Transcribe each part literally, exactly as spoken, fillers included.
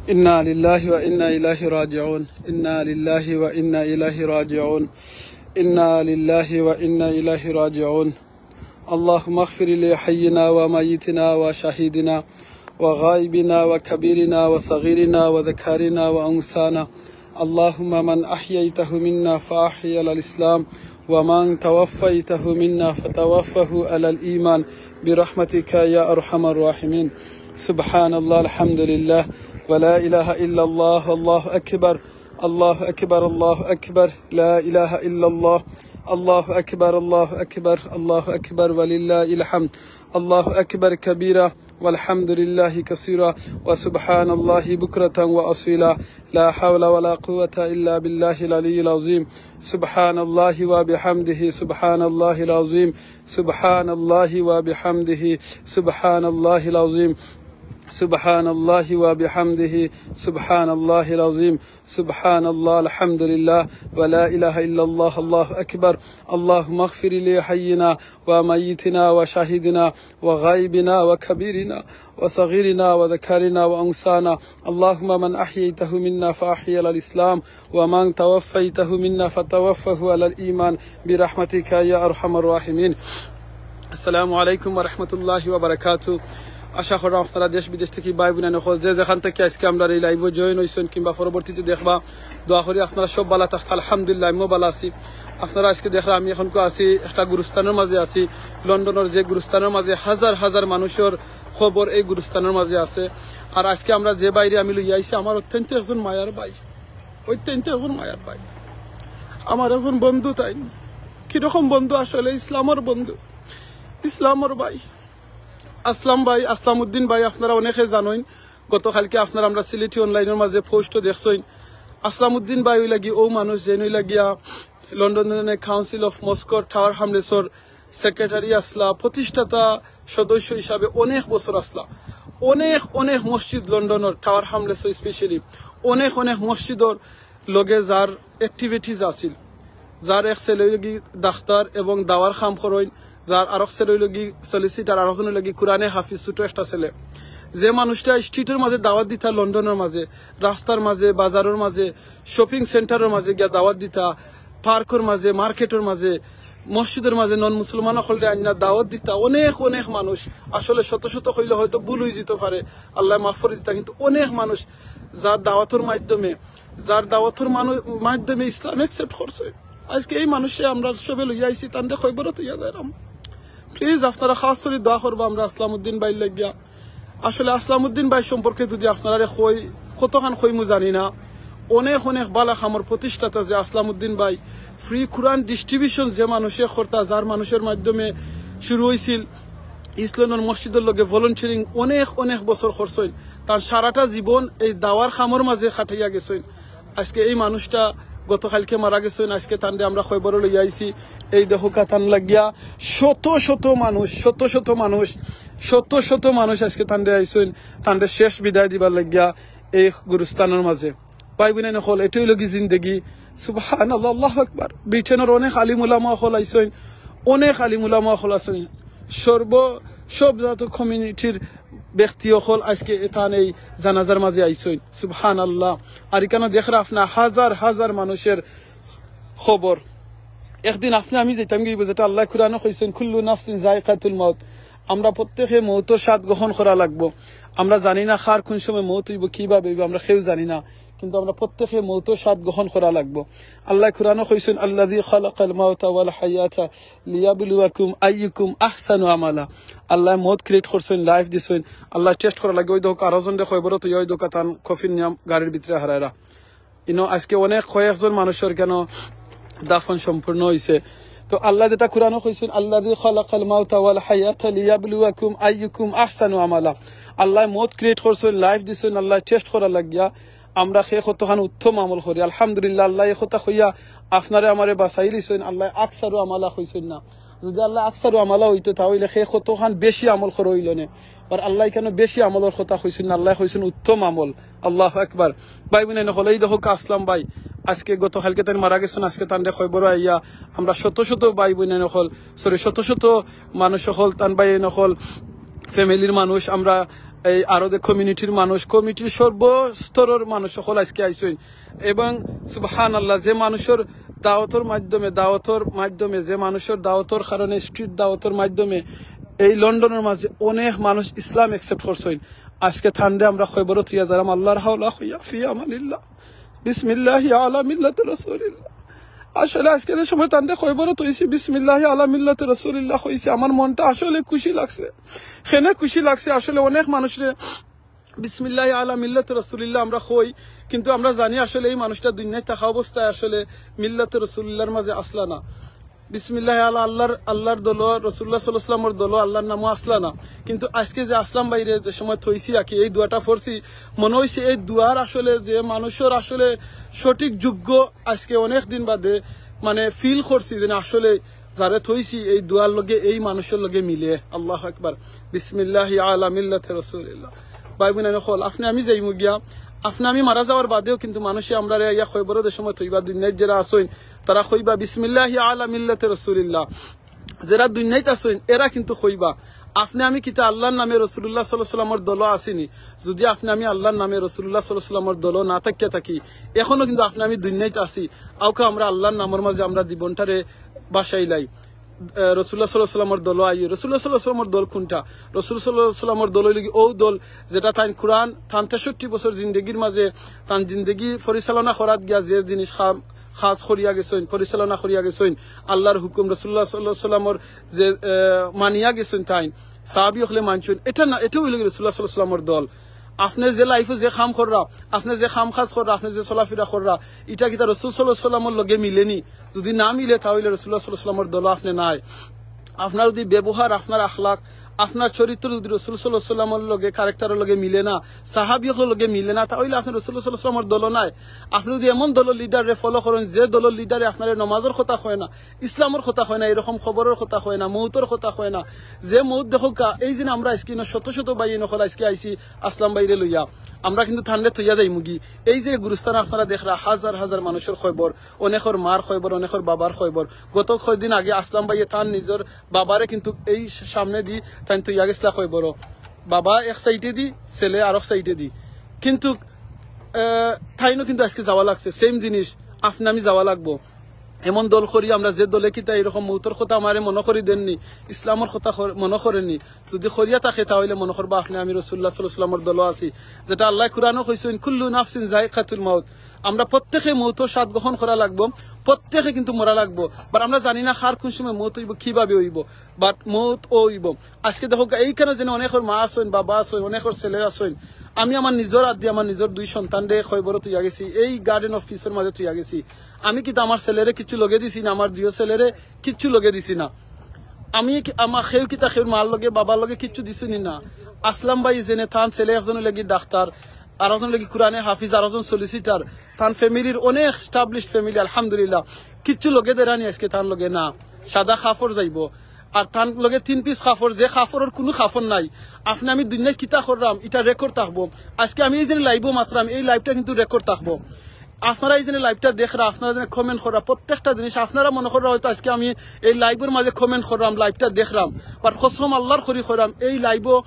إنا لله وإنا إليه راجعون. إنا لله وإنا إليه راجعون. إنا لله وإنا إليه راجعون. اللهم اغفر لحينا وميتنا وشهيدنا وغائبنا وكبيرنا وصغيرنا وذكرنا وأنثانا. اللهم من أحييته منا فأحيه على الإسلام، ومن توفيته منا فتوفه على الإيمان، برحمتك يا أرحم الراحمين. سبحان الله، الحمد لله، ولا إله إلا الله، الله أكبر، الله أكبر، الله أكبر، لا إله إلا الله، الله أكبر، الله أكبر، الله أكبر، ولله الحمد. الله أكبر كبيرا، والحمد لله كثيرا، وسبحان الله بكرة وأصيلا. لا حول ولا قوة إلا بالله العلي العظيم. سبحان الله وبحمده، سبحان الله العظيم. سبحان الله وبحمده، سبحان الله العظيم. سبحان الله وبحمده، سبحان الله العظيم. سبحان الله، الحمد لله، ولا إله إلا الله، الله أكبر. اللهم اغفر لحينا وميتنا وشهيدنا وغائبنا وكبيرنا وصغيرنا وذكرنا وأنثانا. اللهم من أحييته منا فأحيه على الإسلام، ومن توفيته منا فتوفه على الإيمان، برحمتك يا أرحم الراحمين. আসসালামু আলাইকুম ওয়া রাহমাতুল্লাহি ওয়া বারাকাতু। আশা করি আপনারা দেশ বিদেশ থাকি ভাই বোন অকল যে যেখান থাকি আজকে আমরার এই live-ও join অইছইন কিংবা পরবর্তীতে দেখবা, দোয়া করি আপনারা সব ভালা থাকতা। আলহামদুলিল্লাহ, আমিও ভালা আছি। আপনারা আজকে দেখরা আমি অখনকু আছি একটা গুরুস্থানর মাঝে আছি, লন্ডনর যে গুরুস্থানর মাঝে হাজার হাজার মানুষর কবর এই গুরুস্থানর মাঝে আছে। আর আজকে আমরা যে ভাইরে আমি লইয়া আইছি আমার অত্যন্ত একজন মায়ার ভাই, অত্যন্ত একজন মায়ার ভাই, আমার একজন বন্ধু। তাইন কিরকম বন্ধু? আসলে ইসলামর বন্ধু, ইসলামর ভাই, আসলাম ভাই, আসলাম উদ্দিন ভাই। আপনারা অনেকে জানইন, গতকালকে আপনারা আমরা সিলেটি online-র মাঝে post-ও দেখছইন। আসলাম উদ্দিন ভাই অইলা গি অউ মানুষ যেইন অইলা গিয়া লন্ডনর Council of Mosque-র Tower Hamlets-র secretary আছলা, প্রতিষ্ঠাতা সদস্য হিসাবে অনেক বছর আছলা। অনেক অনেক মসজিদ লন্ডনর Tower Hamlets-ও specially অনেক অনেক মসজিদর লগে যার activities আছিল, যার এক ছেলে অইলা গি ডাক্তার এবং দাওয়ার কাম করইন, যার আরক ছেলে অইলা গি solicitor, আরকজন অইলা গি কোরআনে হাফিজ, ছোট একটা ছেলে। যে মানুষটা street-র মাঝে দাওয়াত দিতা লন্ডনর মাঝে, রাস্তার মাঝে, বাজারর মাঝে, shopping centre-র মাঝে গিয়া দাওয়াত দিতা, park-র মাঝে, market-র মাঝে, মসজিদর মাঝে non মুসলমান অকলরে আনিয়া দাওয়াত দিতা, অনেক অনেক মানুষ, আসলে শত শত কইলে হয়তো ভুল অইযিতো পারে, আল্লায় মাফ করি দিতা, কিন্তু অনেক মানুষ যার দাওয়াতর মাধ্যমে, যার দাওয়াতর মানু-, মাধ্যমে ইসলাম accept করছইন। আজকে এই মানুষরে আমরা সবে লইয়া আইছি, তানরে কবরো থইয়া যাইরাম। Please আপনারা খাস করি দোয়া করবা আমরা আসলাম উদ্দিন ভাইর লাগিয়া। আসলে আসলাম উদ্দিন ভাই সম্পর্কে যদি আপনারারে কই, কতখান কইমু জানি না। অনেক অনেক ভালা কামর প্রতিষ্ঠাতা যে আসলাম উদ্দিন ভাই, free কোরআন distribution যে মানুষে করতা, যার মানুষর মাধ্যমে শুরু অইছিল ইসলামর মসজিদর লগে volunteering, অনেক অনেক বছর করছইন। তান সারাটা জীবন এই দাওয়ার কামর মাঝে কাটাইয়া গেছইন। আজকে এই মানুষটা গতকালকে মারা গেছইন, আজকে তানরে আমরা কবরো লইয়া আইছি। এই দেখউক্কা তান লাগিয়া শত শত মানুষ, শত শত মানুষ, শত শত মানুষ আজকে তানরে আইছইন, তানরে শেষ বিদায় দিবার লাগিয়া এই গুরুস্থানর মাঝে। ভাই বোন অকল, এটাই অইলা গি জিন্দেগি। সুবহানাল্লাহ, আল্লাহু আকবার। ব্রিটেনর অনেক আলিম উলামা অকল আইছইন, অনেক আলিম উলামা অকল আছইন। সর্ব, সব জাত community-র ব্যক্তি অকল আজকে এখান এই জানাজার মাঝে আইছইন। সুবহানাল্লাহ। আর ইখানো দেখরা আপনারা হাজার হাজার মানুষর কবর। একদিন আপনে আমি যাইতাম গিয়া, যেটা আল্লায় কোরআনো কইছইন, "কুল্লু নাফসিন যায়কাতুল মাউত।" আমরা প্রত্যেকে মউতর স্বাদ গ্রহণ করা লাগবো। আমরা জানি না কার কোন সময় মউত অইবো, কিভাবে অইবো, আমরা কেউ জানি না, কিন্তু আমরা প্রত্যেকে মউতর স্বাদ গ্রহণ করা লাগবো। আল্লায় কোরআনো কইছইন, "আল্লাযী খালাকাল মাউতা ওয়াল হায়াতা লিয়াবলুয়াকুম আইয়ুকুম আহসানু আমালা।" আল্লায় মউত create করছইন, life দিছইন, আল্লায় test করা লাগে। ওই দেখো, আরো জনরে কবরো থইয়া ওই দেখো তান কফিন নিয়া গাড়ির ভিতরে হারাইরা। ইনো আজকে অনেক কয়েকজন মানুষর কেন দাফন সম্পূর্ণ অইছে। তো আল্লায় যেটা কোরআনো কইছইন, "আল্লাযী খালাকাল মাউতা ওয়াল হায়াতা লিয়াবলুয়াকুম আইয়ুকুম আহসানু আমালা।" আল্লায় মউত create করছইন, life দিছইন, আল্লায় test করা লাগিয়া আমরা কে কতখান উত্তম আমল করি। আলহামদুলিল্লাহ, আল্লায় এই কথা কইয়া আপনারে আমারে বাঁচাইলিছইন, আল্লায় আকসারু আমালা কইছইন না। যদি আল্লায় আকসারু আমালা অইতো, তা অইলে কে কতখান বেশি আমল করা অইলো নে। আর আল্লায় কেন বেশি আমলর কথা কইছইন না, আল্লায় কইছইন উত্তম আমল। আল্লাহু আকবার। ভাই বোন অকল, এই দেখো আসলাম ভাই, আজকে গতকালকে তাইন মারা গেছইন, আজকে তানরে কবরো আইয়া আমরা শত শত ভাই বোন অকল, sorry, শত শত মানুষ অকল, তান ভাই অকল, family-র মানুষ, আমরা এই আরো যে কমিউনিটির মানুষ, কমিটির সর্বস্তরর মানুষ সকল আজকে আইছইন। এবং সুবহানাল্লাহ, যে মানুষর দাওয়াতর মাধ্যমে, দাওয়াতর মাধ্যমে, যে মানুষর দাওয়াতর কারণে, স্ট্রিট দাওয়াতর মাধ্যমে এই লন্ডনর মাঝে অনেক মানুষ ইসলাম অ্যাকসেপ্ট করছইন। আজকে তানরে আমরা খবরও থইয়া যারাম আল্লাহর হাওলা হইয়া ফি আমানিল্লাহ, বিসমিল্লাহি আলা মিল্লাতি রাসূলিল্লাহ। আসলে আজকে যে সময় তানরে খবরও থইছি, বিসমিল্লাহি আলা মিল্লাতি রাসূলিল্লাহ কইছি, আমার মনটা আসলে খুশি লাগছে। কেনে খুশি লাগছে, আসলে অনেক মানুষরে বিসমিল্লাহি আলা মিল্লাতি রাসূলিল্লাহ আমরা কই, কিন্তু আমরা জানি আসলে এই মানুষটা দুনিয়াত থাকা অবস্থায় আসলে মিল্লাতি রাসূলিল্লাহর মাঝে আছলা না। বিসমিল্লাহি আলা আল্লাহর, আল্লাহর দলও, রাসূলুল্লাহ সাল্লাল্লাহু আলাইহি ওয়াসাল্লামর দলও আল্লাহর নামও আছলা না। কিন্তু আজকে যে আসলাম ভাইরে যে সময় থইছি আর কি, এই দোয়াটা পড়ছি, মনে হইছে এই দোয়ার আসলে যে মানুষর আসলে সঠিক যোগ্য আজকে অনেক দিন বাদে মানে ফিল করছি যে না, আসলে যারে থইছি এই দোয়ার লগে, এই মানুষর লগে মিলে। আল্লাহু আকবার। বিসমিল্লাহি আলা মিল্লাতি রাসূলিল্লাহ। ভাই বোন সকল, আপনে আমি যাইমু গিয়া, আপনে আমি মারা যাওয়ার বাদেও কিন্তু মানুষে আমরারে আইয়া খবরও যে সময় থইবা, দুনিয়াত যারা আছইন, তারা কইবা বিসমিল্লাহি আলা মিল্লাতি রাসূলিল্লাহ। যারা দুনিয়াত আছইন, এরা কিন্তু কইবা, আপনে আমি কিতা আল্লাহর নামে রাসূলুল্লাহ সাল্লাল্লাহু আলাইহি ওয়াসাল্লামর দলও আছি নি? যদি আপনে আমি আল্লাহর নামে রাসূলুল্লাহ সাল্লাল্লাহু আলাইহি ওয়াসাল্লামর দলও না থাকিয়া থাকি, এখনো কিন্তু আপনে আমি দুনিয়াত আছি, আউকা আমরা আল্লাহর নামর মাঝে আমরা জীবনটারে বাসাইলাই। আহ, রাসূলুল্লাহ সাল্লাল্লাহু আলাইহি ওয়াসাল্লামর দলও আই, রাসূলুল্লাহ সাল্লাল্লাহু আলাইহি ওয়াসাল্লামর দল কোনটা? রাসূল সাল্লাল্লাহু আলাইহি ওয়াসাল্লামর দল অইল কি অউ দল, যেটা তাইন কোরআন, তান তেষট্টি বছর জিন্দেগির মাঝে, তান জিন্দেগি পরিচালনা করাত গিয়া যে জিনিস কাম, কাজ করিয়া গেছইন, পরিচালনা করিয়া গেছইন, আল্লাহর হুকুম, রাসূলুল্লাহ সাল্লাল্লাহু আলাইহি ওয়াসাল্লামর যে, আহ, মানিয়া গেছইন তাইন, সাহাবী অকলে মানছইন, এটা না, এটা অইল কি রাসূলুল্লাহ সাল্লাল্লাহু আলাইহি ওয়াসাল্লামর দল। আপনে যে লাইফো যে কাম কররা, আপনে যে কাম কাজ কররা, আপনে যে চলাফিরা কররা, ইটা কিতা রাসূল সাল্লাল্লাহু আলাইহি ওয়াসাল্লামর লগে মিলে নি? যদি না মিলে, তা অইলে রাসূলুল্লাহ সাল্লাল্লাহু আলাইহি ওয়াসাল্লামর দলও আপনে নাই। আপনার যদি ব্যবহার, আপনার আখলাক, আপনার চরিত্র যদি রাসূল সাল্লাল্লাহু আলাইহি ওয়াসাল্লামর লগে, ক্যারেক্টারর লগে মিলে না, সাহাবী অকলর লগে মিলে না, তা অইলে আপনে রাসূলুল্লাহ সাল্লাল্লাহু আলাইহি ওয়াসাল্লামর দলও নাই। আপনে যদি এমন দলর লিডাররে ফলো করইন, যে দলর লিডারে আপনারে নমাজর কথা কয় না, ইসলামর কথা কয় না, এরকম খবরর কথা কয় না, মউতর কথা কয় না, যে মউত দেখউক্কা, এই যে আমরা আজকে ইনো শত শত ভাই ইনো অকল আজকে আইছি আসলাম ভাইরে লইয়া, আমরা কিন্তু তানরে থইয়া যাইমুগি। এই যে গুরুস্থান আপনারা দেখরা, হাজার হাজার মানুষর খবর, অনেকর মার খবর, অনেকর বাবার খবর। গত কয়দিন আগে আসলাম ভাইয়ে তান নিজর বাবারে কিন্তু এই সামনেদি তাইন থইয়া গেছলা খবরও। বাবা এক সাইডেদি, ছেলে আরক সাইডেদি। কিন্তু, আহ, তাইনও কিন্তু আজকে যাওয়া লাগছে, সেম জিনিস, আপনে আমি যাওয়া লাগবো। এমন দল করি আমরা, যে দলে কিতা এরকম মউতর কথা আমারে মনো করি দেননি, ইসলামর কথা কর-, মনো করেননি। যদি করিয়া থাকে, তা অইলে মনো করবা আপনে আমি রাসূলুল্লাহ সাল্লাল্লাহু আলাইহি ওয়াসাল্লামর দলও আছি, যেটা আল্লায় কোরআনও কইছইন, "কুল্লু নাফসিন যায়কাতুল মাউত।" আমরা প্রত্যেকে মউতর স্বাদ গ্রহণ করা লাগবো, প্রত্যেকে কিন্তু মরা লাগবো। But আমরা জানি না কার কোন সময় মউত অইবো, কিভাবে অইবো, but মউত অইবো। আজকে দেখউক্কা, এইখানো যেন অনেকর মা আছইন, বাবা আছইন, অনেকর ছেলে আছইন। আমি আমার নিজর আতদি আমার নিজর দুই সন্তানরে খবরও থইয়া গেছি, এই গার্ডেন অফ পিসর মাঝে থইয়া গেছি। আমি কিতা আমার ছেলেরে কিচ্ছু লগে দিছি না, আমার দুইও ছেলেরে কিচ্ছু লগে দিছি না। আমি কি-, আমার কেউ কিতা কেউর মার লগে, বাবার লগে কিচ্ছু দিছি নি না। আসলাম ভাই যেনে তান ছেলে একজন অইল গি ডাক্তার, আরকজন অইল গি কোরআনে হাফিজ, আরকজন সলিসিটার। তান ফ্যামিলির অনেক এস্টাবলিশড ফ্যামিলি, আলহামদুলিল্লাহ। কিচ্ছু লগে দেরা নি আজকে তান লগে না, সাদা কাপড় যাইবো। আর তান লগে তিন পিস কাপড়, যে কাপড়র কুনু কাপড় নাই। আপনে আমি দুনিয়াত কিতা কররাম, ইটা রেকর্ড থাকবো। আজকে আমি এই যে লাইভও মাতরাম, এই লাইভটা কিন্তু রেকর্ড থাকবো। আপনারা এই যে লাইভটা দেখরা, আপনারা যে কমেন্ট কররা, প্রত্যেকটা জিনিস আপনারা মনো কররা হয়তো আজকে আমি এই লাইভর মাঝে কমেন্ট কররাম, লাইভটা দেখরাম, but কসম আল্লাহর করি কইরাম, এই লাইভও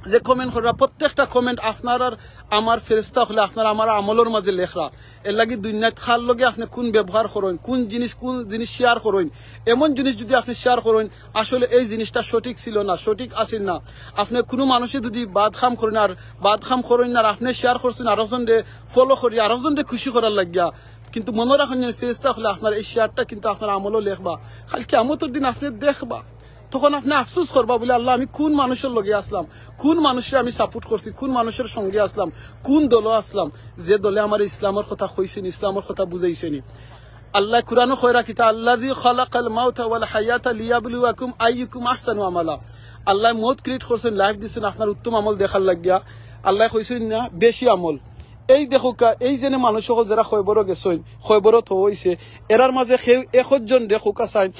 যে কমেন্ট কররা, প্রত্যেকটা কমেন্ট আপনারার আমার ফেরেশতা অকলে আপনারা আমার আমলর মাঝে লেখরা। এর লাগি দুনিয়াত কার লগে আপনে কুন ব্যবহার করইন, কুন জিনিস, কুন জিনিস শেয়ার করইন, এমন জিনিস যদি আপনে শেয়ার করইন, আসলে এই জিনিসটা সঠিক ছিল না, সঠিক আছিল না। আপনে কুনু মানুষে যদি বাদ কাম করইন আর বাদ কাম করইন না, আর আপনে শেয়ার করছইন আরকজনরে ফলো করি, আরকজনরে খুশি করার লাগিয়া, কিন্তু মনো রাখইন যেন ফেরেশতা অকলে আপনার এই শেয়ারটা কিন্তু আপনার আমলও লেখবা, কাইল কিয়ামতর দিন আপনে দেখবা। তখন আপনে আফসোস করবা বুলে, "আল্লাহ, আমি কুন মানুষর লগে আছলাম, কুন মানুষরে আমি সাপোর্ট করছি, কুন মানুষর সঙ্গে আছলাম, কুন দলো আছলাম, যে দলে আমারে ইসলামর কথা কইছইন, ইসলামর কথা বুঝাইছইন।" আল্লায় কোরআনও কইরা কিতা, "আল্লাযী খালাকাল মাউতা ওয়াল হায়াতা লিয়াবলুয়াকুম আইয়ুকুম আহসানু আমালা।" আল্লায় মউত ক্রিয়েট করছইন, লাইফ দিছইন আপনার উত্তম আমল দেখার লাগিয়া। আল্লায় কইছইন না বেশি আমল। এই দেখউক্কা, এই যেনে মানুষ অকল যেরা কবরো গেছইন, কবরো থওয়া অইছে, এরার মাঝে কেউ একজন দেখউক্কা চাইন,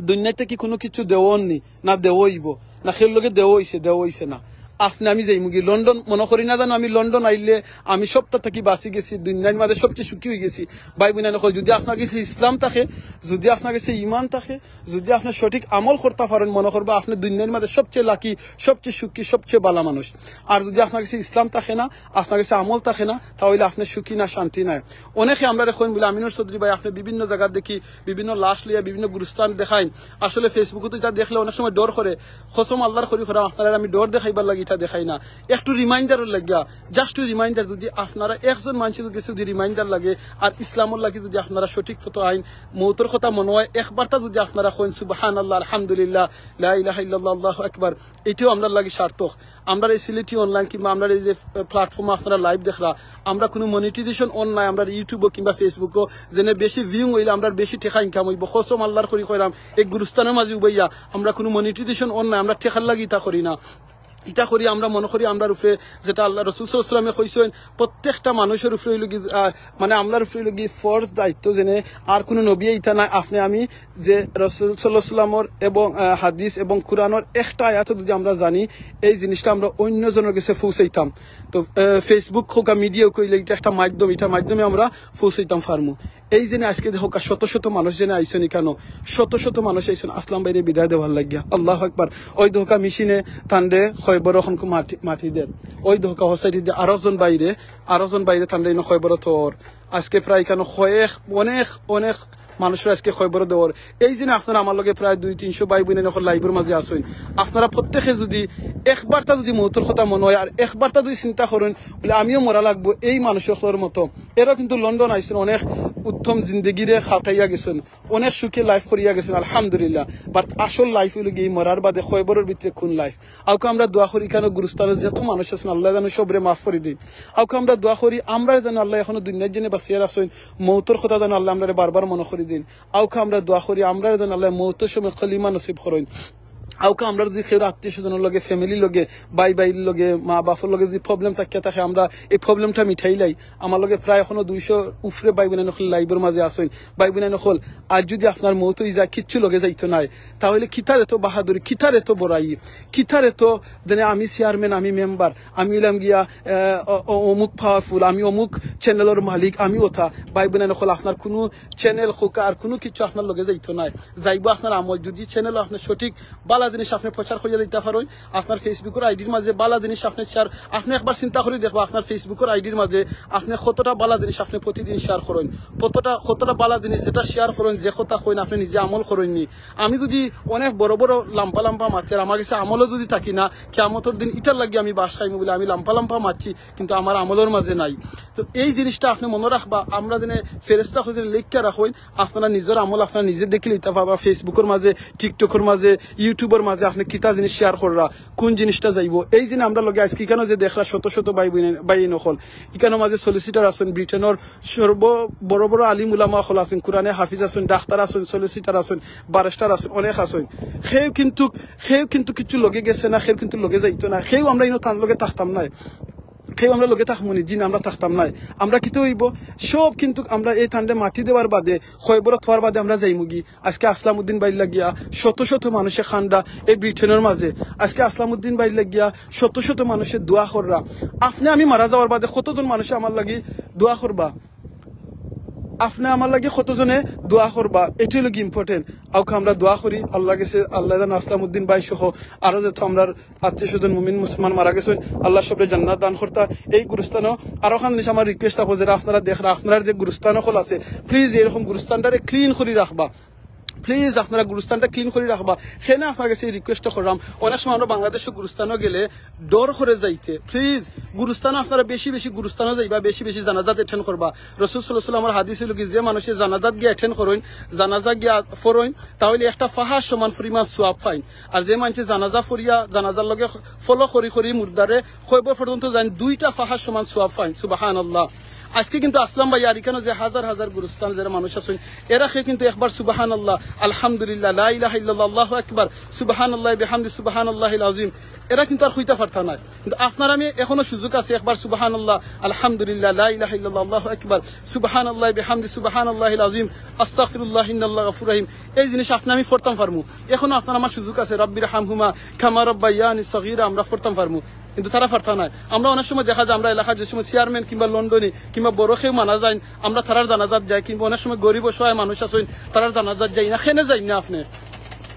দুনিয়াত থাকি কুনু কিচ্ছু দেওয়া অইনি, না দেওয়া অইবো, না কেউর লগে দেওয়া অইছে, দেওয়া অইছে না। আপনে আমি যাইমুগি লন্ডন, মনো করি না জানো আমি লন্ডন আইলে আমি সবটা থাকি বাঁচি গেছি, দুনিয়ার মাঝে সবচেয়ে সুখী অই গেছি। ভাই বোন অকল, যদি আপনার কাছে ইসলাম থাকে, যদি আপনার কাছে ইমান থাকে, যদি আপনে সঠিক আমল করতা পারেন, মনো করবা আপনে দুনিয়ার মাঝে সবচেয়ে লাকি, সবচেয়ে সুখী, সবচেয়ে ভালা মানুষ। আর যদি আপনার কাছে ইসলাম থাকে না, আপনার কাছে আমল থাকে না, তাহলে আপনে সুখী না, শান্তি নাই। অনেকে আমরারে কইন বুলে, "আমিনুর চৌধুরী ভাই, আপনে বিভিন্ন জাগাত দেখি, বিভিন্ন লাশ লইয়া বিভিন্ন গুরুস্থান দেখাইন।" আসলে Facebook-ও তো ইটা দেখলে অনেক সময় ডর করে। কসম আল্লাহর করি কইরাম, আপনারারে আমি ডর দেখাইবার লাগি ইটা দেখাই না, একটু reminder-র লাগিয়া, just reminder। যদি আপনারা একজন মানুষের কাছে যদি reminder লাগে আর ইসলামর লাগি যদি আপনারা সঠিক পথো আইন, মৌতর কথা মনো অয়, একবারটা যদি আপনারা কইন, "সুবহানাল্লাহ, আলহামদুলিল্লাহ, লা ইলাহা ইল্লাল্লাহ, আল্লাহু আকবার", এটাও আমরার লাগি সার্থক। আমরার এই সিলেটি online কিংবা আমরার এই যে platform-ও আপনারা live দেখরা, আমরা কুনু monetization on নাই, আমরার YouTube-ও কিংবা Facebook-ও যেনে বেশি viewing অইলে আমরার বেশি টেকা income অইবো। কসম আল্লাহর করি কইরাম, এই গুরুস্থানর মাঝে উবাইয়া আমরা কুনু monetization on নাই, আমরা টেকার লাগি ইটা করি না। ইটা করি আমরা মনো করি আমরার উপরে যেটা আল্লাহ রসুল সাল্লাল্লাহু আলাইহি ওয়াসাল্লামে কইছইন, প্রত্যেকটা মানুষর উপরে অইলো গি, আহ, মানে আমরার উপরে অইলো গি ফরজ দায়িত্ব, যেনে আর কুনু নবী ইতা নাই, আপনে আমি যে রসুল সাল্লাল্লাহু আলাইহি ওয়াসাল্লামর এবং, আহ, হাদিস এবং কোরআনর একটা আয়াত যদি আমরা জানি, এই জিনিসটা আমরা অন্য জনর কাছে পৌঁছাইতাম। তো, আহ, Facebook হোক আর media হোক, ইটা একটা মাধ্যম, ইটার মাধ্যমে আমরা পৌঁছাইতাম পারমু। এই যেনে আজকে দেখউক্কা শত শত মানুষ যেনে আইছইন ইকানো, শত শত মানুষ আইছইন আসলাম ভাইরে বিদায় দেওয়ার লাগিয়া। আল্লাহু আকবার। ওই দেখউক্কা মেশিনে তানরে কয়বর অখন মাটি, মাটি দের। ওই দেখউক্কা হসাইটি দে আরো জন ভাইরে, আরো জন ভাইরে তানরে ইনো কয়বর থর। আজকে প্রায় ইকানো কয়েক, অনেক, অনেক মানুষরে আজকে কয়বর দেওয়ার। এই যেনে আপনারা আমার লগে প্রায় দুই তিনশো ভাই বোন অখন live-র মাঝে আছইন, আপনারা প্রত্যেকে যদি একবারটা যদি মৌতর কথা মনো অয় আর একবারটা যদি চিন্তা করইন বুলে আমিও মরা লাগবো এই মানুষ অকলর মতো, এরাও কিন্তু লন্ডন আইছইন, অনেক উত্তম জিন্দেগিরে কাটাইয়া গেছইন, অনেক সুখে life করিয়া গেছইন, আলহামদুলিল্লাহ। But আসল life অইলো গি এই মরার বাদে কয়বরর ভিতরে কুন life? আউক্কা আমরা দোয়া করি, ইকানো গুরুস্থানো যত মানুষ আছইন আল্লায় যেন সবরে মাফ করি দিন। আউক্কা আমরা দোয়া করি, আমরারে যেন আল্লায় এখনো দুনিয়ার যেনে বাঁচিয়া রাখছইন, মৌতর কথা যেন আল্লায় আমরারে বারবার মনো করি দিন। আউক্কা আমরা দোয়া করি, আমরারে যেন আল্লায় মৌতর সময় কলিমা নসিব করইন। আউক্কা আমরা যদি কেউর আত্মীয় স্বজনর লগে, family-র লগে, ভাই ভাইর লগে, মা বাপর লগে যদি problem থাকিয়া থাকে, আমরা এই problem-টা মিটাইলাই। আমার লগে প্রায় এখনো দুইশোর উপরে ভাই বোন অকল live-র মাঝে আছইন। ভাই বোন অকল, আজ যদি আপনার মৌত অই যায়, কিচ্ছু লগে যাইতো নায়, তাহলে কিতার এত বাহাদুরি, কিতার এত বড়াই, কিতার এত যেনে আমি চেয়ারম্যান, আমি মেম্বার, আমি অইলাম গিয়া, আহ, অ-, অ-, অমুক powerful, আমি অমুক channel-র মালিক, আমি ওটা। ভাই বোন অকল, আপনার কুনু channel হোক আর কুনু কিচ্ছু আপনার লগে যাইতো নায়। যাইবো আপনার আমল। যদি channel-ও আপনে সঠিক বালা জিনিস আপনে প্রচার করিয়া দিতা পারইন, আপনার Facebook-র ID-র মাঝে বালা জিনিস আপনে share, আপনে একবার চিন্তা করি দেখবা, আপনার Facebook-র ID-র মাঝে আপনে কতটা বালা জিনিস আপনে প্রতিদিন share করইন, কতটা, কতটা বালা জিনিস যেটা share করইন, যে কথা কইন, আপনে নিজে আমল করইন নি। আমি যদি অনেক বড় বড় লাম্বা লাম্বা মাতের, আমার গেছে আমলও যদি থাকি না, কিয়ামতর দিন ইটার লাগি আমি বাঁশ খাইমু বুলে আমি লাম্বা লাম্বা মাতছি, কিন্তু আমার আমলর মাঝে নাই। তো এই জিনিসটা আপনে মনো রাখবা, আমরা যেনে ফেরেশতা অকলে যেনে লেখিয়া রাখইন, আপনারা নিজর আমল আপনারা নিজে দেখিলে ইতা পারবা, Facebook-র মাঝে, TikTok-র মাঝে, YouTube-র মাঝে আপনে কিতা জিনিস share কররা, কুন জিনিসটা যাইবো। এই যেনে আমরার লগে আজকে ইকানো যে দেখরা শত শত ভাই বোন, ভাই অকল, ইকানোর মাঝে solicitor আছইন, ব্রিটেনর সর্ব বড় বড় আলিম উলামা অকল আছইন, কোরআনে হাফিজ আছইন, ডাক্তার আছইন, solicitor আছইন, barrister আছইন, অনেক আছইন। কেউ কিন্তু, কেউ কিন্তু কিচ্ছু লগে গেছে না, কেউ কিন্তু লগে যাইতো না, কেউ আমরা ইনো তান লগে থাকতাম নায়। কেউ আমরা লগে থাকমু নি? জি না, আমরা থাকতাম নায়। আমরা কিতা অইবো? সব কিন্তু আমরা এই তানরে মাটি দেওয়ার বাদে, কয়বরো থওয়ার বাদে আমরা যাইমুগি। আজকে আসলাম উদ্দিন ভাইর লাগিয়া শত শত মানুষে কান্দরা এই ব্রিটেনর মাঝে। আজকে আসলাম উদ্দিন ভাইর লাগিয়া শত শত মানুষে দোয়া কররা। আপনে আমি মারা যাওয়ার বাদে কতজন মানুষে আমার লাগি দোয়া করবা? আপনে আমার লাগি কতজনে দোয়া করবা? এটাই লাগি important। আউক্কা আমরা দোয়া করি আল্লাহর গেছে, আল্লাহ যেন আসলাম উদ্দিন ভাই সহ আরো যত আমরার আত্মীয় স্বজন মুমিন মুসলমান মারা গেছইন, আল্লাহ সবরে জান্নাত দান করতা। এই গুরুস্থানো আরো খান জিনিস আমার request থাকবো, যেরা আপনারা দেখরা, আপনারার যে গুরুস্থান অকল আছে, please এরকম গুরুস্থানটারে clean করি রাখবা। Please আপনারা গুরুস্থানটা clean করি রাখবা। কেনে আপনার গেছে এই request-টা করলাম, অনেক সময় আমরা বাংলাদেশো গুরুস্থানো গেলে ডর করে যাইতে। Please গুরুস্থানো আপনারা বেশি বেশি গুরুস্থানো যাইবা, বেশি বেশি জানাজাত attend করবা। রসুল সাল্লাল্লাহু আলাইহি ওয়াসাল্লামর হাদিস অইলো কি, যে মানুষে জানাজাত গিয়া attend করইন, জানাজা গিয়া পড়ইন, তাহলে একটা পাহাড় সমান পরিমাণ সওয়াব পাইন। আর যে মানষে জানাজা পড়িয়া, জানাজার লগে follow করি করি মুর্দারে কবর পর্যন্ত যাইন, দুইটা পাহাড় সমান সওয়াব পাইন। সুবহানাল্লাহ। আজকে কিন্তু আসলাম ভাই আর ইকানো যে হাজার হাজার গুরুস্থান যেরা মানুষ আছইন, এরা কেউ কিন্তু একবার সুবহানাল্লাহ, আলহামদুলিল্লাহ, লা ইলাহা ইল্লাল্লাহ, আল্লাহু আকবার, সুবহানাল্লাহ বিহামদি, সুবহানাল্লাহিল আযীম, এরা কিন্তু আর কইতা পারতা নায়। কিন্তু আপনার আমি এখনো সুযোগ আছে, একবার সুবহানাল্লাহ, আলহামদুলিল্লাহ, লা ইলাহা ইল্লাল্লাহ, আল্লাহু আকবার, সুবহানাল্লাহ বিহামদি, সুবহানাল্লাহিল আযীম, আস্তাগফিরুল্লাহ, ইন্নাল্লাহ গাফুর রহিম। এই জিনিস আপনে আমি পড়তাম পারমু। এখনো আপনার আমার সুযোগ আছে, রাব্বির হামহুমা কামা রাব্বায়ানি সগীরা আমরা পড়তাম পারমু। কিন্তু তারা পারতা নায়। আমরা অনেক সময় দেখা যায়, আমরা এলাকাত যে সময় চেয়ারম্যান কিংবা লন্ডনী কিংবা বড় কেউ মারা যাইন, আমরা তারার জানাজাত যাই, কিংবা অনেক সময় গরিব অসহায় মানুষ আছইন, তারার জানাজাত যাই না, কেনে যাইন না আপনে?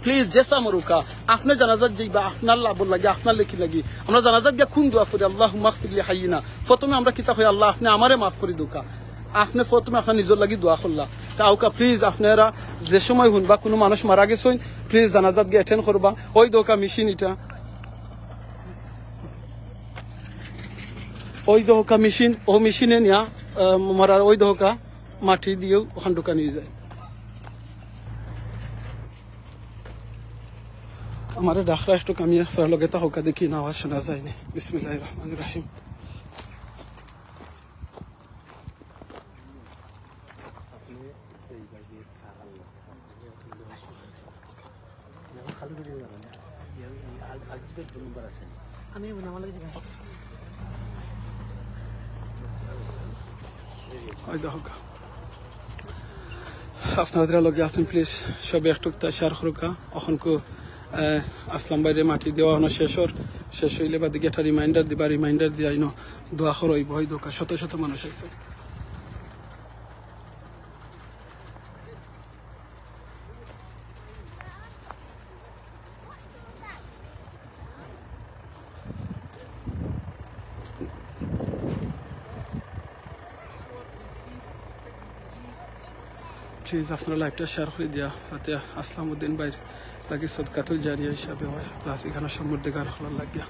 প্লিজ, জেসা মরুকা, আপনে জানাজাত যাইবা, আপনার লাভর লাগি, আপনার লেখি লাগি। আমরা জানাজাত গিয়া কুন দোয়া পড়ি? আল্লাহুম্মা গফির লি হাইয়িনা। প্রথমে আমরা কিতা কই? আল্লাহ, আপনে আমারে মাফ করি দেউক্কা, আপনে প্রথমে আপনার নিজর লাগি দোয়া করলা। তে আউক্কা, প্লিজ, আপনারা যে সময় হুনবা কুনু মানুষ মারা গেছইন, প্লিজ জানাজাত গিয়া অ্যাটেন্ড করবা। ওই দেউক্কা মেশিন ইটা, ওই দেউক্কা মেশিন, ও মেশিনে নিয়া, আহ, মরার ওই দেউক্কা মাটি দিয়াও অখান ঢুকানি যায়। আমারে ডাকরা একটু কামিয়া, আপনারা লগে থাকউক্কা, দেখি না আওয়াজ শোনা যায়নি। বিসমিল্লাহির রহমানির রহিম। ওই দেখউক্কা। আপনারা যারা লগে আছইন, প্লিজ সবে একটু তা শেয়ার করউক্কা। অখনকু, আহ, আসলাম ভাইরে মাটি দেওয়া অনো শেষ অর, শেষ অইলে বাদে গিয়া একটা রিমাইন্ডার দিবা, রিমাইন্ডার দিয়া ইনো দোয়া করইবা। ওই দেউক্কা, শত শত মানুষ আইছে। প্লিজ আপনারা লাইভটা শেয়ার করি দিয়া, যাতে আসলাম উদ্দিন ভাইর লাগি সদকাতুল জারিয়া হিসাবে হয়, প্লাস ইখানো সমৃদ্ধি গান হলার লাগিয়া।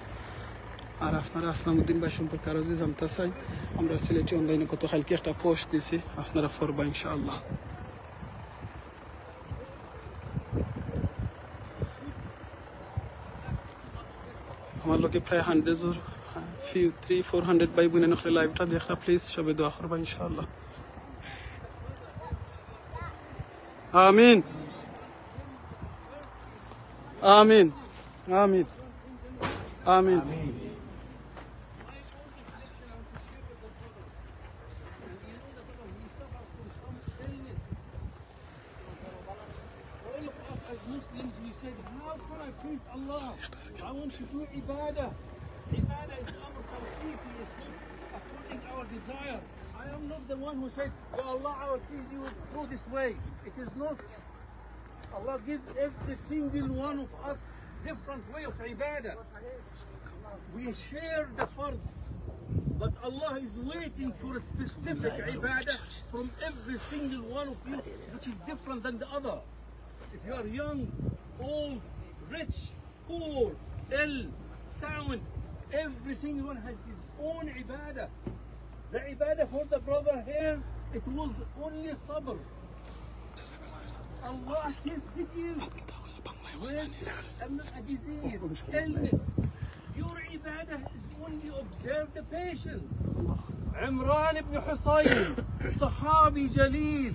আর আপনারা আসলাম উদ্দিন ভাই সম্পর্কে আরো যদি জানতা চাইন, আমরা সিলেটি অনলাইনে গত কালকে একটা পোস্ট দিছি, আপনারা পড়বা ইনশাআল্লাহ। আমার লগে প্রায় hundred, few three four hundred ভাই বইন অকলে লাইভটা দেখরা, প্লিজ সবে দোয়া করবা ইনশাআল্লাহ। আমিন। আমিন। আমিন। আমিন। All of us as Muslims, we said, "How can I please Allah? I want to do ibadah. Ibadah is amr tawqifi, it's not according our desire." I am not the one who said, "Ya Allah, I will please you through this way." It is not. Allah give every single one of us different way of ibadah. We share the fard, but Allah is waiting for a specific ibadah from every single one of you, which is different than the other. If you are young, old, rich, poor, ill, sound, every single one has his own ibadah. The ibadah for the brother here, it was only sabr. Allah tested you with a, a disease, illness. Your ibadah is only observe the patience. Imran ibn Husayn, Sahabi Jalil.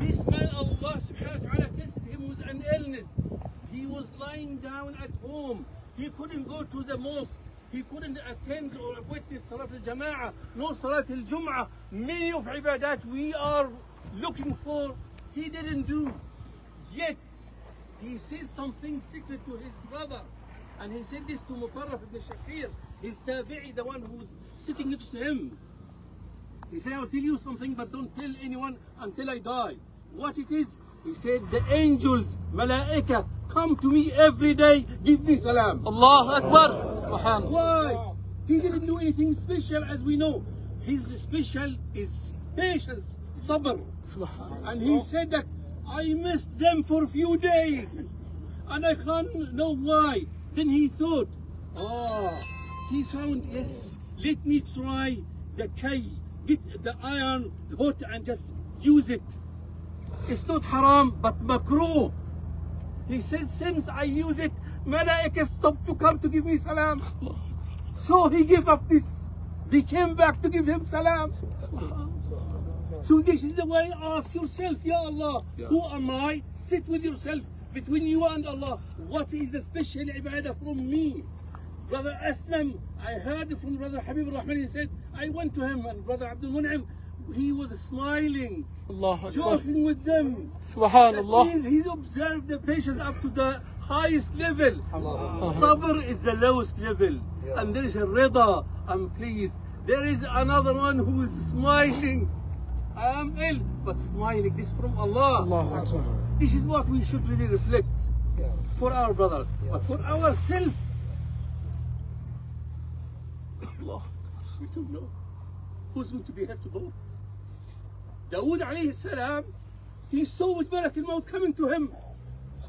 This man, Allah subhanahu wa ta'ala tested him with an illness. He was lying down at home. He couldn't go to the mosque. He couldn't attend or witness Salat al-Jama'ah, no Salat al-Jum'ah. Many of ibadat we are looking for, he didn't do. Yet, he says something secret to his brother. And he said this to Mutarrif ibn Shakhir, his tabi'i, the one who's sitting next to him. He said, "I will tell you something, but don't tell anyone until I die." What it is? He said, "The angels, malaika, come to me every day, give me salam." Allahu Akbar. Subhanallah. Why? He didn't do anything special, as we know. His special is patience, sabr. Subhanallah. And he said that, "I missed them for a few days, and I can't know why." Then he thought, oh, he found, "Yes, let me try the kay, get the iron hot and just use it. It's not haram, but makruh." He said, "Since I use it, malaika stop to come to give me salam." So he gave up this. They came back to give him salam. So this is the way, ask yourself, "Ya Allah, who am I?" Sit with yourself, between you and Allah. What is the special ibadah from me? Brother Aslam, I heard from Brother Habib Rahman, he said, I went to him, and Brother Abdul Mun'im, he was smiling, Allahu Akbar, joking with them. Subhanallah. That means he observed the patience up to the highest level. Sabr is the lowest level. And there is a rida, I'm pleased. There is another one who is smiling. I am ill, but smiling. This is from Allah. This is what we should really reflect for our brother. But for ourselves, Allah, we don't know who's going to be here tomorrow. Dawood alayhi salam, he saw with Malak al-Maut coming to him.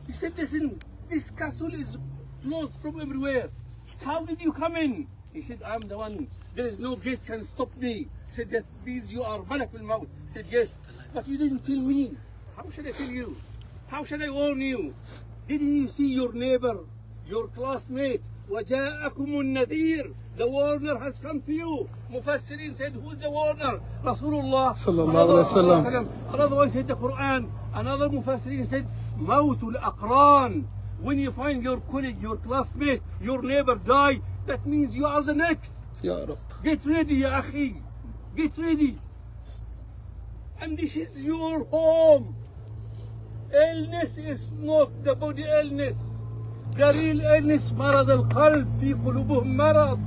He said, "Listen, this castle is closed from everywhere. How did you come in?" He said, "I'm the one. There is no gate can stop me." He said, "That means you are Malak al-Maut." He said, "Yes, but you didn't tell me. How should I tell you? How should I warn you? Didn't you see your neighbor, your classmate? وجاءكم النذير. The warner has come to you." Mufassirin said, "Who's the warner?" Rasulullah. Sallallahu alayhi wasallam. Another one said, "The Quran." Another Mufassirin said, "موت الأقران. When you find your colleague, your classmate, your neighbor die, that means you are the next. Ya Rab. Get ready, ya akhi. Get ready." And this is your home. Illness is not the body illness. The real illness, مرض القلب، في قلوبهم مرض.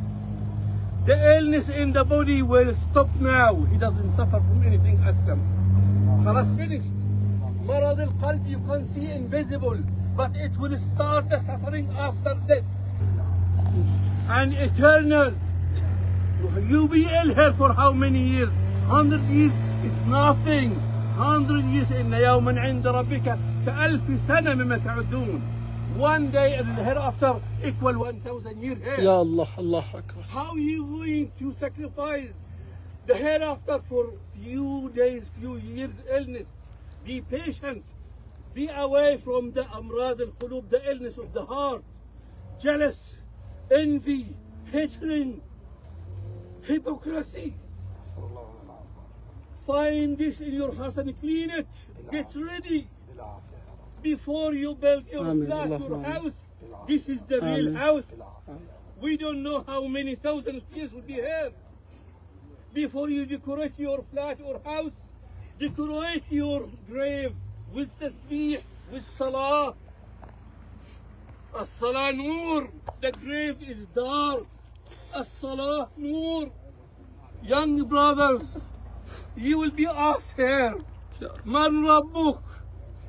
The illness in the body will stop now. He doesn't suffer from anything, أسلم. خلاص, finished. مرض القلب, you can see invisible, but it will start the suffering after death. And eternal. You be ill here for how many years? Hundred years is nothing. Hundred years, إن يوما عند ربك كألف سنة مما تعدون. One day in the hereafter equal one thousand years here. Ya Allah, Allahu Akbar. How you going to sacrifice the hereafter for few days, few years illness? Be patient. Be away from the أمراض القلوب, the illness of the heart. Jealous, envy, hatred, hypocrisy. Find this in your heart and clean it. Get ready. Before you build your flat, your house, this is the real house. We don't know how many thousands of years will be here. Before you decorate your flat or house, decorate your grave with tasbih, with salah. الصلاة نور. The grave is dark. الصلاة نور. Young brothers, you will be asked here, من ربك?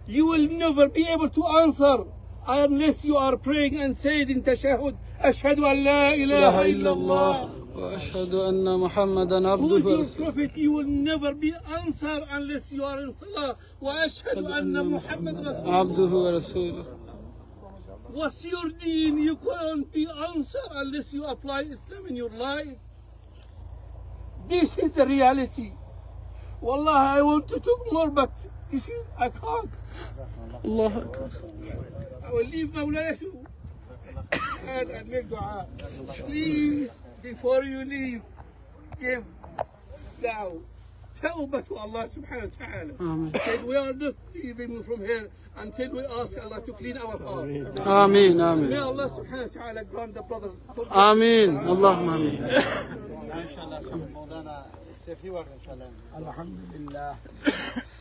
You will never be able to answer unless you are praying and saying in تشهد, أشهد أن لا إله إلا الله. وأشهد أن محمدا عبده ورسوله. Who is your prophet? You will never be answered unless you are in صلاة. وأشهد أن محمدا رسول الله. عبده ورسوله. What's your deen? You can't be answered unless you apply Islam in your life. This is the reality. والله, I want to talk more, but you see, I can't. الله أكبر. I will leave مولانا شو. And, and make dua. Please, before you leave, give now توبة to Allah سبحانه وتعالى. آمين. Said we are not leaving from here until we ask Allah to clean our heart. آمين، آمين. May Allah سبحانه وتعالى grant the brother. آمين، اللهم آمين. إن شاء الله, مولانا, say a few words, إن شاء الله. الحمد لله.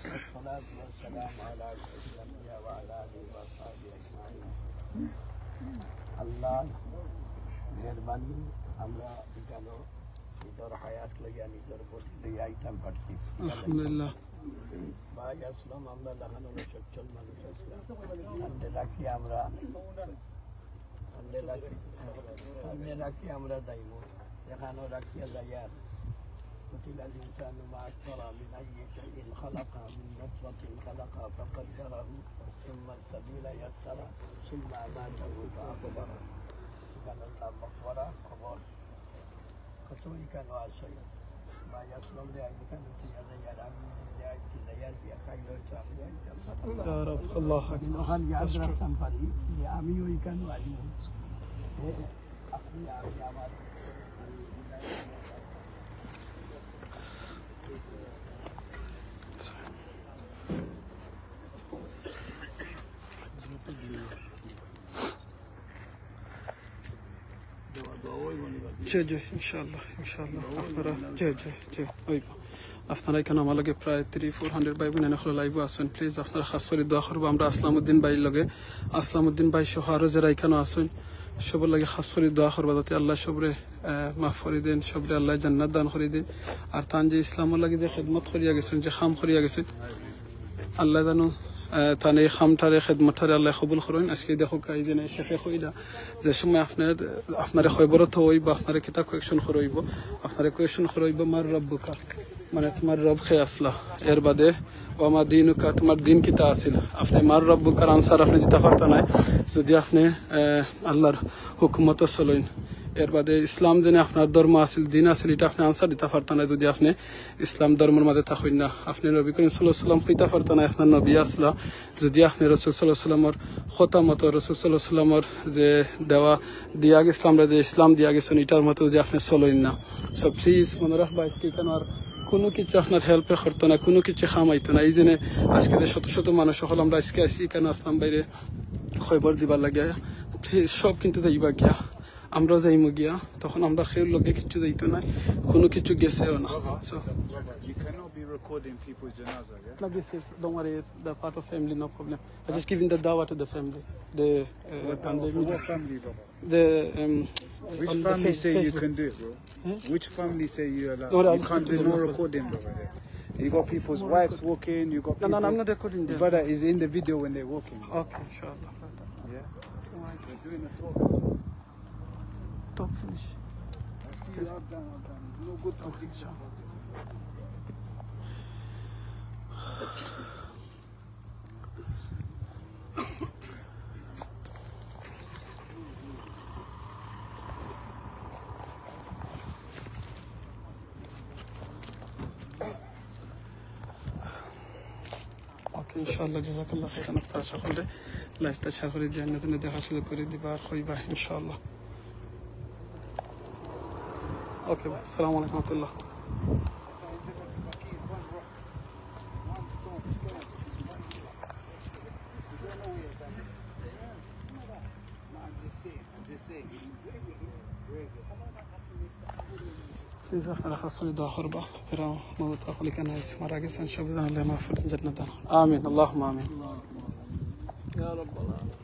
والصلاة والسلام على أشرف الأنبياء وعلى آله وأصحابه أجمعين. আল্লাহর মেহেরবানি, আমরা এখানো নিজর হায়াত লইয়া, নিজর বডি লইয়া আইতাম পারছি। আলহামদুলিল্লাহ। ভাই আসলাম, আমরা লাখান অইলো সচ্ছল মানুষ আসলাম। আন্দে রাখি আমরা, আন্দে রাখি, আন্দে রাখি আমরা যাইমু। এখানো রাখিয়া যাইয়ার। قتل الإنسان ما أكفره، من أي شيء خلقه، من نطفة خلقه فقدره، ثم السبيل يسره، ثم أماته فأقبره. এখানো আল্লাহ মকবরা, কবর। কত এখানো আছে। ভাই আসলাম রে, আইজ এখানো ফিরিয়া যাইয়ার, আমি যে আইছি যাইয়ার গিয়া খাইল হইতো, আমি আইতাম। يا رب، الله أكبر. ওখান গিয়া রাখতাম পারি, যে আমি ওইখানো আইব। এ, আপনি, আমি আমার জি, জি, ইনশাআল্লাহ, ইনশাআল্লাহ। আপনারা, জি, জি, জি, অইব। আপনারা ইখানো আমার লগে প্রায় three four hundred ভাই বইন অকল live-ও আছইন। Please আপনারা খাছ করি দোয়া করবা। আমরা আসলাম উদ্দিন ভাইর লগে, আসলাম উদ্দিন ভাই সহ আরো যেরা ইখানো আছইন, সবর লাগি খাছ করি দোয়া করবা যাতে আল্লায় সবরে, আহ, মাফ করি দেইন, সবরে আল্লায় জান্নাত দান করি দেইন। আর তান যে ইসলামর লাগি যে খেদমত করিয়া গেছইন, যে কাম করিয়া গেছইন, আল্লায় জানো, আহ, তান এই কামটারে, খেদমতটারে আল্লায় কবুল করইন। আজকে দেখো, এই যে শেখে কইলা, যে সময় আপনার, আপনারে কয়বরত অইবো, আপনারে কিতা question করা অইবো, আপনারে question করা অইবো, "মান রাব্বুকা?" মানে, তোমার রব কে আছলা? এর বাদে, "ওয়া মা দীনুকা?" তোমার দিন কিতা আছিল? আপনে "মান রাব্বুকার" answer আপনে দিতা পারতা নায়, যদি আপনে, আহ, আল্লাহর হুকুমতো চলইন। এর বাদে ইসলাম যেন আপনার ধর্ম আছিল, দিন আছিল, ইটা আপনে answer দিতা পারতা নায়, যদি আপনে ইসলাম ধর্মর মাঝে থাকইন না। আপনে নবী করিম সাল্লাল্লাহু আলাইহি ওয়াসাল্লাম কইতা পারতা নায়, আপনার নবী আছলা, যদি আপনে রসুল সাল্লাল্লাহু আলাইহি ওয়াসাল্লামর কথা মতো, রসুল সাল্লাল্লাহু আলাইহি ওয়াসাল্লামর যে দেওয়া, দিয়া গেছলা আমরারে, যে ইসলাম দিয়া গেছইন, ইটার মতো যদি আপনে চলইন না। So please মনো রাখবা, আজকে ইখানো আর কুনু কিছু আপনার help-এ করতো না, কুনু কিছু কাম আইতো না। এই জন্য আজকে যে শত শত মানুষ অকল আমরা আজকে আইছি, ইখানো আসলাম ভাইরে কয়বর দিবার লাগিয়া। Please সব কিন্তু যাইবা গিয়া, আমরাও যাইমু গিয়া, তখন আমরার কেউর লগে কিচ্ছু যাইতো না, কুনু কিছু গেছেও না। So, You cannot be recording people's janaza, yeah? No, this is, don't worry, the part of family, no problem. I just giving the dawah to the family. The, uh, What and dawah the for what family, brother? The, um, Which on the family Face-, say you Facebook. Can do it, bro? Hmm? Which family say you allow? No, no, You I'm can't do no recording, brother. You got people's wives walking, you got No, no, no, I'm people not recording them. Brother is in the video when they're walking. Okay, inshallah. Yeah? Right. We're doing a talk. Talk finish. I see you have done, have done. It's no good for Okay, inshallah. Okay, inshallah, jazakallah khairan। আপনারা সকলে live-টা share করি দিয়া, অন্যজনে দেখার সুযোগ করি দিবা আর কইবা, inshallah। Okay, ভাই, আসসালামু আলাইকুম ওয়া রাহমাতুল্লাহ। Please, আপনারা খাছ করি দোয়া করবা। যারা মদত করি কেন মারা গেছইন, সব জানালে মাগফিরাত জান্নাত দান। আমিন, আল্লাহুম্মা আমিন। ইয়া রাব্বাল আলামিন।